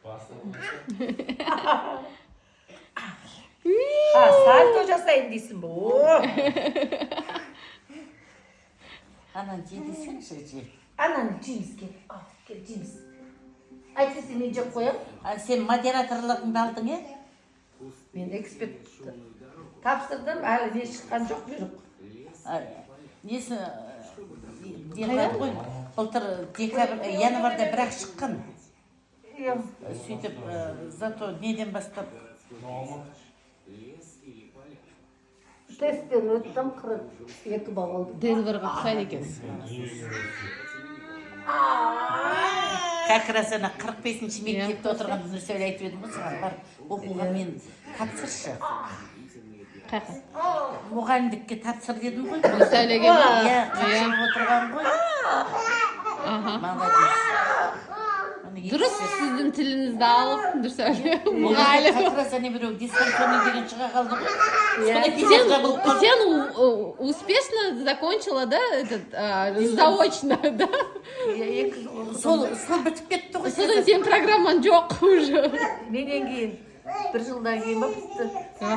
Басты. А, сальто жасайын дейсің бе? О, Ананы же десеңші, же. Ананы жейміз, кел. Ал, кел, жейміз. Әйтпесе мен жеп қоямын. А сен модераторлығыңды алдың, иә? Мен эксперт тапсырдым, әлі не шыққан жоқ, бұйрық. А, несі, не қылады ғой, былтыр декабрь, январьда бірақ шыққан. Иә. Сөйтіп, зато неден бастап Тесттен өттім, 42 балл алдым. Денверға ұқсайды екенсіз. Как раз ана 45-ші мектепте отырғанда, Нұрсәуле, айтып едім ғой саған, барып оқуға мен тапсыршы. Қаяққа? Мұғалімдікке тапсыр дедім ғой. Нұрсәулеге ме? Иә, тапсырып отырған ғой. Молодец. Ана Дұрыс, сіздің тіліңізді алып, Нұрсәуле мұғалім. Как раз ана біреу дистанционный деген шыға қалды ғой. Содан кейін Сен, жабылып қалды. сен успешно закончила, да, этот, заочно, да? Иә, 2 жыл оқыдым. Сол бітіп кетті ғой. Содан сен программаң жоқ уже. Менен кейін бір жылдан кейін ба бітті.